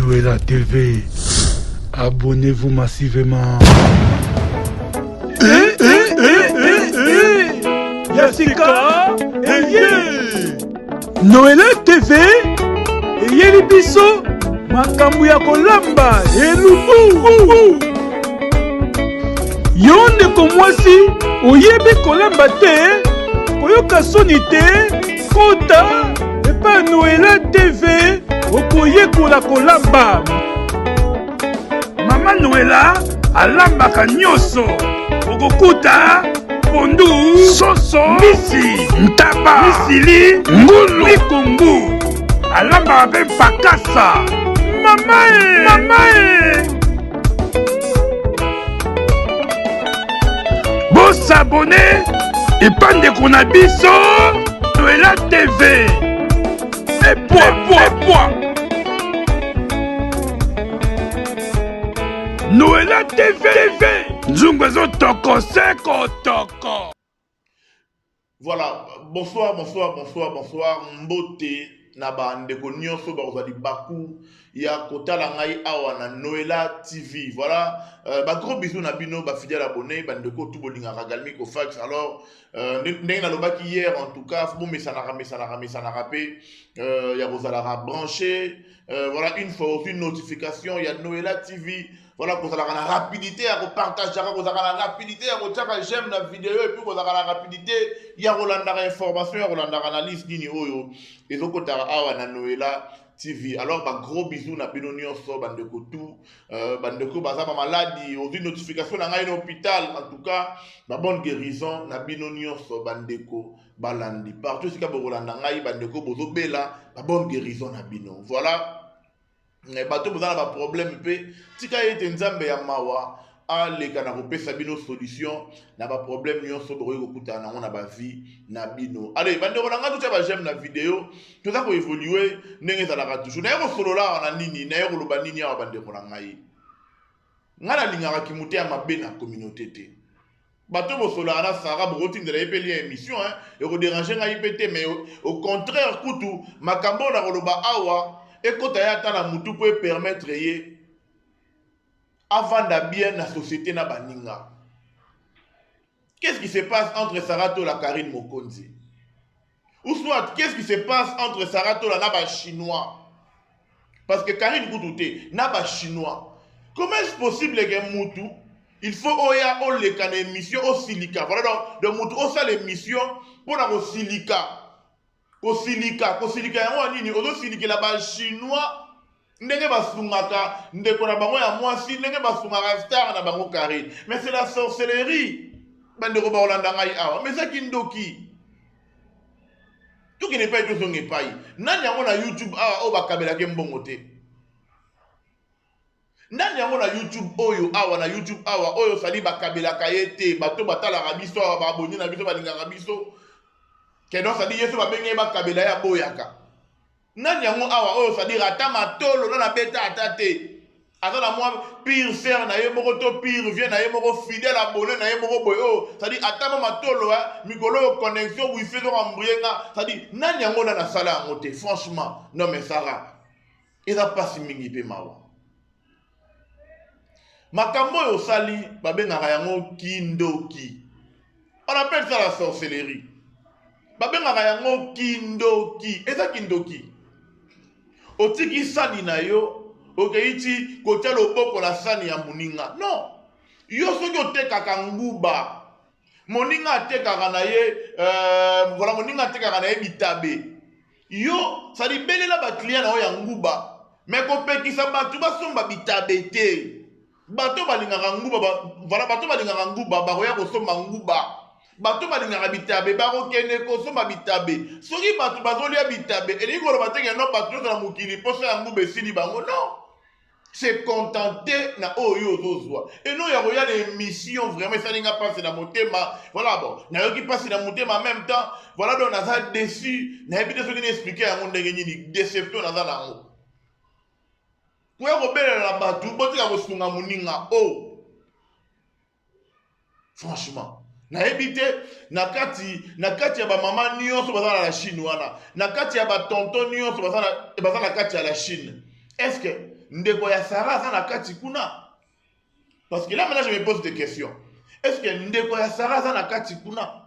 Noëlla TV, abonnez-vous massivement. Eh, eh, eh, eh, eh. Ya sika eye Noëlla TV eyeli biso makambo ya kolamba elubu. Yo ndeko mwasi oyebi kolamba te, koyoka soni te, kota epai Noela TV okoyekola kolamba. Mama Noela alambaka nyonso, okokuta pondu, soso, mbisi, ntaba, misili, ngulu, mikungu. Alambaka mpe mpakasa. Mama e, mama e. Bosabone epa ndeko na biso Noela TV. Epwa, epwa, epwa. Noela TV, TV. Nzungu ezotoko se kotoko. Voilà, bonsoir, bonsoir, bonsoir, bonsoir. Mbote na ba ndeko nyonso bakozwa libaku ya kotala ngai awa na Noela TV. Voilà, ba gros bisous na bino ba fidèles abonnés, ba ndeko tout bolingaka Galmi Kofax. Alors, ndenge nalobaki hier, en tout cas, bomesanaka, mesanaka, mesanaka pe ya kozalaka branché. Voilà, une fois ozwi notification ya Noela TV, voilà, kozalaka na rapidité ya kopartageaka, kozalaka na rapidité ya kotiaka j'aime na video, et puis kozalaka na rapidité ya kolandaka information, ya kolandaka analyse nini oyo ezokotaka awa na Noela TV. Alors ba gros bisous na bino nyonso bandeko tout, bandeko baza ba maladi, ozwi notification na ngai na hôpital, en tout cas ba bonne guérison na bino nyonso bandeko balandi partout esika bokolanda ngai, bandeko bozobela, ba bonne guérison na bino. Voilà, bato boza na ba problème mpe tika ete Nzambe ya mawa aleka na kopesa bino solution na ba problème nyonso bokoki kokutana nango na ba vie na bino. Allez bandeko na ngai, totia ba j'aime na video, toza koévoluer ndenge ezalaka toujours. Naye kosolola awa na nini, naye koloba nini awa bandeko na ngai? Ngai nalingaka kimute ya mabe na communauté te. Bato bosolaka na Sara, bokotindela ye mpe lien émission, ekodéranger ngai mpe te, mais au contraire kutu makambo oyo nakoloba awa ekota ye ata na mutu mpo epermettre ye avanda bien na société na baninga. Qu'est-ce qui se passe entre Sarah Tola, Karine Mokonzi? Ou soit, qu'est-ce qui se passe entre Sarah Tola na ba Chinois? Parce que Karine kutu te, na ba Chinois. Comment est-ce possible que mutu, il faut oya oleka na émission osilika? Voilà, donc mutu osala émission mpona kosilika. Kosilika, kosilika yango nini? Ozosilikela ba Chinois ndenge basungaka ndeko na bango ya mwasi, ndenge basungaka star na bango Karine. Mais c'est la sorcellerie. Bandeko bakolanda ngai awa, mais ezaki ndoki. Tokende epai, tozonga epai. Nani yango na YouTube awa oyo bakabelaki mbongo te? Nani yango na YouTube oyo awa, na YouTube awa oyo sali bakabelaka ye te? Bato batalaka biso awa, baabonnés na biso, balingaka biso keno sadi ye so babenge ye bakabela ye, aboyaka. Nani yango awa oyo c'est-à-dire ata matolo na nabeta ata te, aza na mwa pire sœur na ye moko to pire vieux na ye moko, fidèle abonné na ye moko boye, oyo c'est-à-dire ata mwa matolo mikolo oyo connexion wifi ezoka nga, c'est-à-dire nani yango na nasala yango te? Franchement non, mais Sara, eza mpasi mingi mpe mawa. Makambo oyo osali babengaka yango kindoki, on appelle ça la sorcellerie. Babengaka yango kindoki, eza kindoki. Otiki sani na yo, okei ti kotia loboko na sani ya moninga. Non, yo soki otekaka nguba, moninga atekaka na ye, voilà, moninga atekaka na ye bitabe, yo sali belela baclient na yo ya nguba, mais kopekisa bato basomba bitabe te. Bato balingaka nguba voilà, bato balingaka nguba bakoya kosomba nguba, bato balingaka bitabe bakokende kosomba bitabe. Soki bato bazolia bitabe, elingi koloba te que non, bato nyonso na mokili mposa ya nguba esili bango. Non, se contenter na oyo ozozwa eno ya koya na émission. Vraiment esali nga mpasi na motema. Voilà, bon, nayoki mpasi na motema en même temps. Voilà, donc naza déçu, nayebi te soki na expliquer yango ndenge nini, déception naza nango. Koya kobelela na bato botika kosunga moninga o oh. Franchement nayebi te, na kati ya bamama nyonso baza na la Chine wana, na kati ya batonton nyonso baza na kati ya la Chine, est ce que ndeko ya Sarah aza na kati kuna? Parce que là maintenant je me pose des questions. Est-ce que ndeko ya Sarah aza na kati kuna?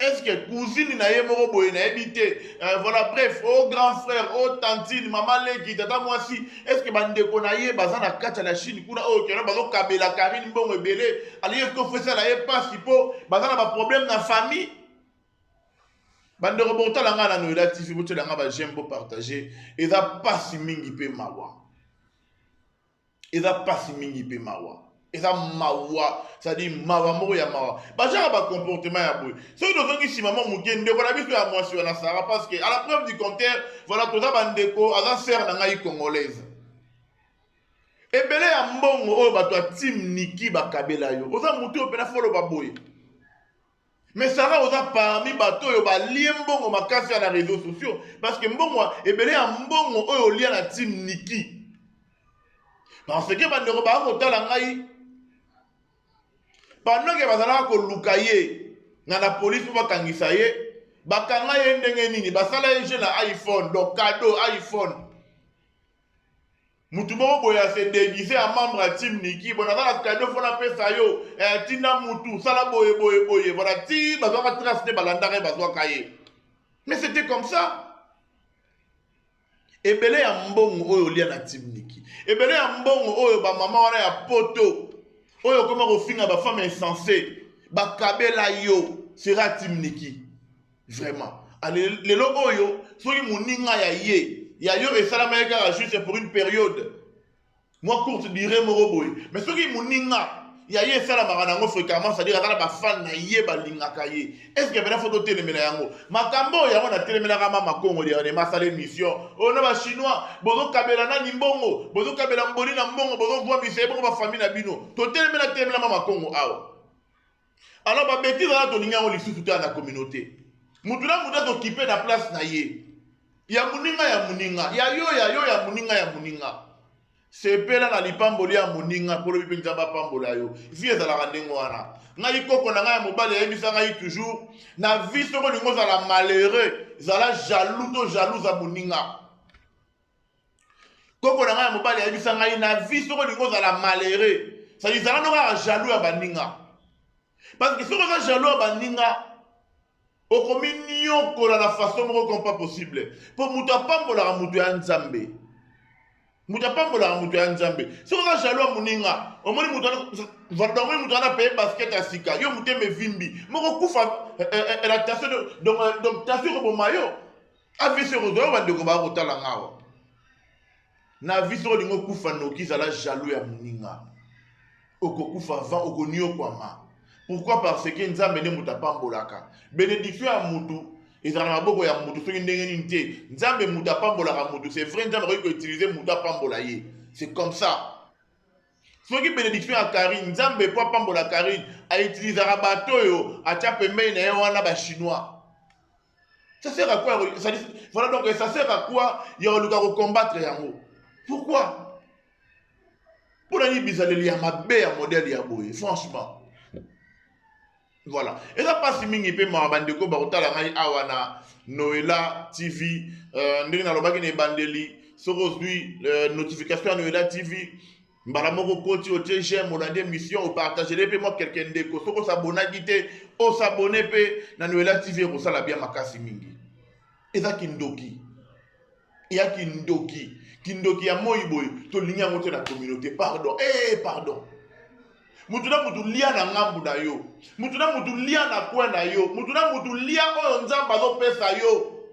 Est-ce que cousine na ye moko boye nayebi te, voilà, bref, oh grand frère, oh tantine, mama leki, tata mwasi, est-ce que bandeko na ye baza na kati ya la Chine kuna oyo keno bazokabela Karine mbongo ebele? Alingi est-ce que ofesala ye mpasi mpo baza na baproblème na famille? Bandeko botala ngai na Noela TV, botiela ngai baj'aime, bopartage. Eza mpasi mingi mpe mawa, eza mpasi mingi mpe mawa, eza mawa, c'est-à-dire mawa moko ya mawa. Bazaka bacomportement ya boye. Soki tozongi nsima mwa moke, ndeko na biso ya mwasi wana Sara, parce que à la preuve du contraire, voilà, toza bandeko, aza sœur na ngai congolaise. Ebele ya mbongo oyo bato ya team Niki bakabela yo, oza motu oyo mpena foloba boye. Mais Sara, oza parmi bato oyo balie mbongo makasi ya na réseaux sociaux, parce que mbongo ebele ya mbongo oyo olia na team Niki, parce que bandeko baa kotala ngai, pendant ke bazalaka koluka ye na police mpo bakangisa ye, bakanga ye ndenge nini? Basala ye jeu na iPhone, donc cadeau iPhone. Mutu moko boye ase déguisé ya membre ya team Niki: "Bon, naza na cadeau fo napesa yo, tinda mutu, sala boye boye boye." Voilà, ti bazwaka trace te, balandaka ye, bazwaka ye. Mais c'était comme ça. Ebele ya mbongo oyo olia na team Niki, ebele ya mbongo oyo bamama wana ya poto oyo okoma kofinga, bafemme insensé, bakabela yo, sera team Niki. Vraiment, lelo oyo soki moninga ya ye ya yo esalama ye kaka juste pour une période mwa courte durée moko boye, mais soki moninga ya ye esalamaka nango fréquemment, c'est-à-dire aza na bafan na ye, balingaka ye, est ce que pena fo totelemela yango? Makambo oyo yango natelemelaka Mama Kongo dernièrement, asala émission oyo na Bachinois: "Bozokabela nani mbongo? Bozokabela mboli na mbongo, bozovwambisa ye bongo bafamille na bino." Totelemela, telemela Mama Kongo awa. Alors babêtises wana tolingi yango lisusu te na communauté. Mutu na mutu azokipe na place na ye, ya moninga ya moninga, ya yo ya yo, ya moninga ya moninga. Sepela na lipamboli ya moninga mpo lobi mpe Nzambe apambola yo. Vie ezalaka ndenge wana. Ngai, koko na ngai ya mobali ayebisa ngai toujours: "Na vie, soki olingi ozala malheureux, zala jaloux to jalouse ya moninga." Koko na ngai ya mobali ayebisa ngai: "Na vie, soki olingi ozala malheureux, c'est-à-dire zala no kaka jaloux ya baninga, parce que soki oza jaloux ya baninga, okomi niokola na façon moko comme pas possible." Mpo moto apambolaka moto ya Nzambe, moto apambolaka moto ya Nzambe. Soki oza jaloux ya moninga, omoni moto, omoni moto wana paye basket ya sika, yo motema evimbi moko, kufa la tension. Donc tension ekoboma yo, AVC ekozwa yo. Bandeko baya kotala nga awa, na vie, soki olingi okufa noki, zala jaloux ya moninga, okokufa avant, okoniokwama. Pourquoi? Parce que Nzambe nde moto apambolaka. Bénédiction ya mutu ezala na maboko ya mutu soki ndenge nini te. Nzambe moto apambolaka mutu. C'est vrai, Nzambe akoki koutiliser mutu apambola ye, c'est comme ça. Soki bénédiction ya Karine, Nzambe po apambola Karine, autilisaka bato oyo atya pembeni na ye wana, Bachinois. Ça sert à quoi? Voilà, donc ça sert à quoi ya koluka kocombattre yango? Pourquoi? Mpona nini bizaleli ya mabe ya modèle ya boye? Franchement, voilà, eza mpasi mingi mpe mawa. Bandeko bakotala ngai awa na Noela TV, ndenge nalobaki na ebandeli, soki ozwi notification ya Noela TV, mbala moko okoti, otie j'aime, olandi émission, opartagele mpe mwa quelque ndeko. Soki osabonaki te, osabone mpe na Noela TV, ekosala bien makasi mingi. Eza kindoki, eya kindoki, kindoki ya moi boye, tolingi yango te na communauté. Pardon, pardon. Mutu na mutu lia na ngambu na yo, mutu na mutu lia na coin na yo, mutu na mutu lia oyo Nzambe azopesa yo.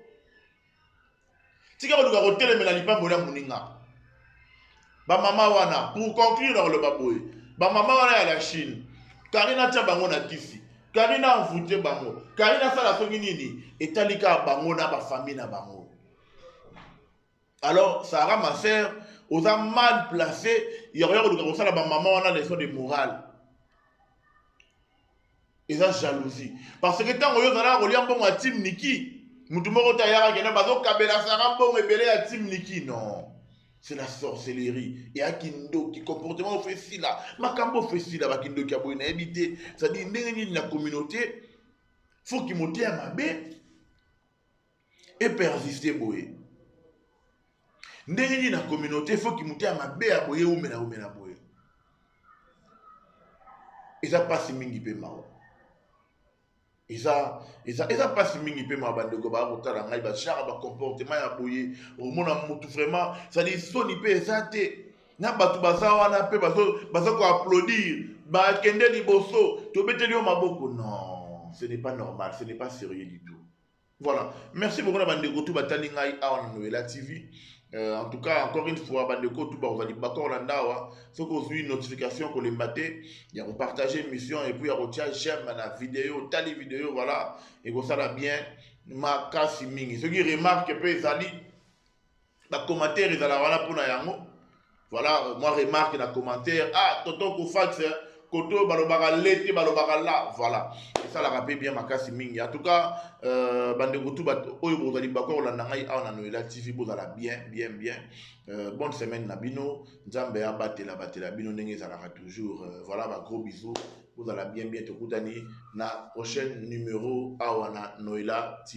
Tika koluka kotelemela lipamboli ya moninga. Bamama wana, pour conclure, na koloba boye: bamama wana ya la Chine, Karine atia bango na kisi, Karine envoûte bango, Karine asala soki nini, etali kaka bango na bafamille na bango. Alors Sara, ma sœur, oza mal placé ya koya koluka kosala bamama wana leçon de morale. Eza jalousie, parce que ntango oyo ozalaka kolia mbongo ya team Niki, mutu moko te ayaka kende bazokabela Sara mbongo ebele ya team Niki. Non, c'est la sorcellerie, eya kindoki. Comportement ofesila, makambo ofesila, bakindoki ya boye nayebi te. C'est-à-dire ndenge nini na communauté foki moteya mabe epersiste boye? Ndenge nini na communauté faut ki ya mabe ya boye umela umela boye? Eza pasi mingi pe mawa. Eza eza eza pasi mingi pe mawa. Bandeko baya kotala ngai, ba genre ba comportement ya boye, omona mutu vraiment, c'est-à-dire soni mpe eza te. Na bato baza wana mpe baza koapplaudir, bakende liboso, tobeteli yo maboko. Non, ce n'est pas normal, ce n'est pas sérieux du tout. Voilà, merci beaucoup na bandeko tu batali ngai awa na Noela TV. En tout cas, encore une fois, bandeko tu bakozali bakolanda awa, soki ozwi notification, kolemba te ya kopartage émission et puis ya kotia j'aime na vidéo. Tali vidéo, voilà, ekosala bien makasi mingi. Soki remarque mpe ezali, bacommentaire ezala wana mpona yango. Voilà, moi remarque na commentaire: ah, tonton Kofax, koto balobaka le te, balobaka la. Voilà, esalaka mpe bien makasi mingi. En tout cas, bandeko tu oyo bozali bakolanda ngai awa na Noela TV, bozala bien bien bien. Bonne semaine na bino. Nzambe abatela batela bino ndenge ezalaka toujours. Voilà, ba gros bisous, bozala bien bien. Tokutani na prochaine numéro awa na Noela TV.